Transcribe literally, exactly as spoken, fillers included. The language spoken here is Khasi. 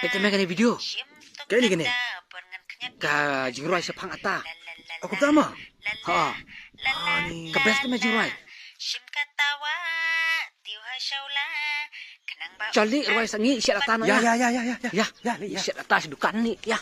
Peit tang me kane video. Kane, kane. Ka jingrwai shaphang ata. Aku tama. Ha. Ka best tang me jingrwai. Charlie, rwai sa ngi shet ata na. Ya, ya, ya, ya, ya, ya. Ya, ya, ya. Shet ata sha dukan ni, ya.